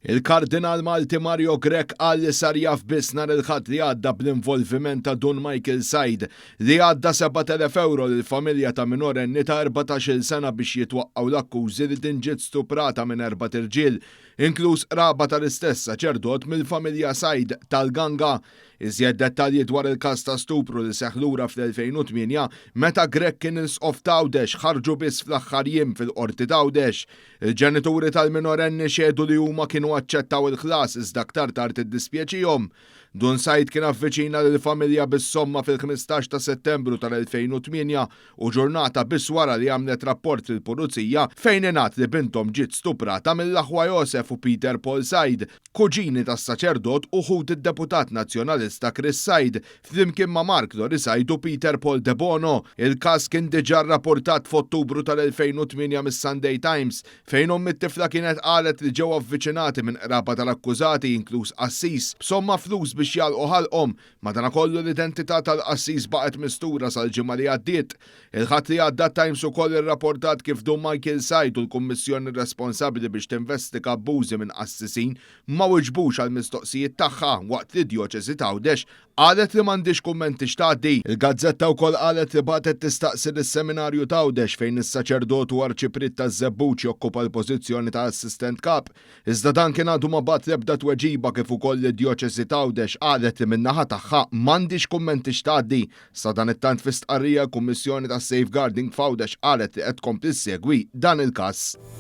Il-Kardinal Malti Mario Grech qal li sar jaf biss nhar il-Ħadd li għadda bl-involviment ta' Dun Michael Said li għadda 7,000 ewro lill-familja ta' minorenni ta' 14-il sena biex jitwaqqgħu l-akkużi li din ġiet stuprata minn erbat irġiel, inkluż qraba tal-istess saċerdot mill-familja Said tal-Ganga. Iżjed dettalji dwar il-każ ta' stupru li seħħ lura fl-2008 meta Grech kien Isqof t'Għawdex ħarġu biss fl-aħħar jiem fil-Qorti t'Għawdex. Il-ġenituri tal-minorenni xehdu li huma kienu aċċettaw il-ħlas iżda aktar tard iddispjaċihom. Dun Said kien avviċina lill-familja bis-somma fil-15 ta' Settembru tal-2008 u ġurnata biss wara li għamlet rapport lill-Pulizija fejn ingħad li binthom ġiet stuprata mill-aħwa Josef u Peter Paul Said, kuġini tas-saċerdot u ħut id-deputat Nazzjonalista Chris Said, flimkien ma' Mark Lori Said u Peter Paul Debono. Il-każ kien diġà rrappurtat f'Ottubru tal-2008 mis-Sunday Times, fejn omm it-tifla kienet qalet li ġew avviċinati minn qraba tal-akkużati, inkluż qassis, b'somma flus biex jagħlqu ħalqhom. Madanakollu l-identità tal-qassis baqgħet mistura sal-ġimgħa li għaddiet. Il-Ħadd li għadda t-Times ukoll irrapportat kif Dun Michael Said u l-kummissjoni responsabbli biex tinvestiga abbużi minn qassisin ma wiġbux għall-mistoqsijiet tagħha waqt li d-Djoċesi t'Għawdex qalet li m'għandhiex kummenti x'tgħaddi. Il-gazzetta wkoll qalet li bagħtet tistaqsi lis-Seminarju t'Għawdex fejn is-saċerdot u Arċipriet taż-Żebbuġ jokkupa l-pożizzjoni ta' Assistent Kap. Iżda dan kien għadu ma bagħat l-ebda tweġiba kif ukoll lid-Djoċesi t'Għawdex qalet li min-naħa tagħha m'għandhiex kummenti x'tgħaddi. Sadanittant fi stqarrija l-Kummissjoni tas-Safeguarding f'Għawdex qalet li qed tkompli ssegwi dan il-każ.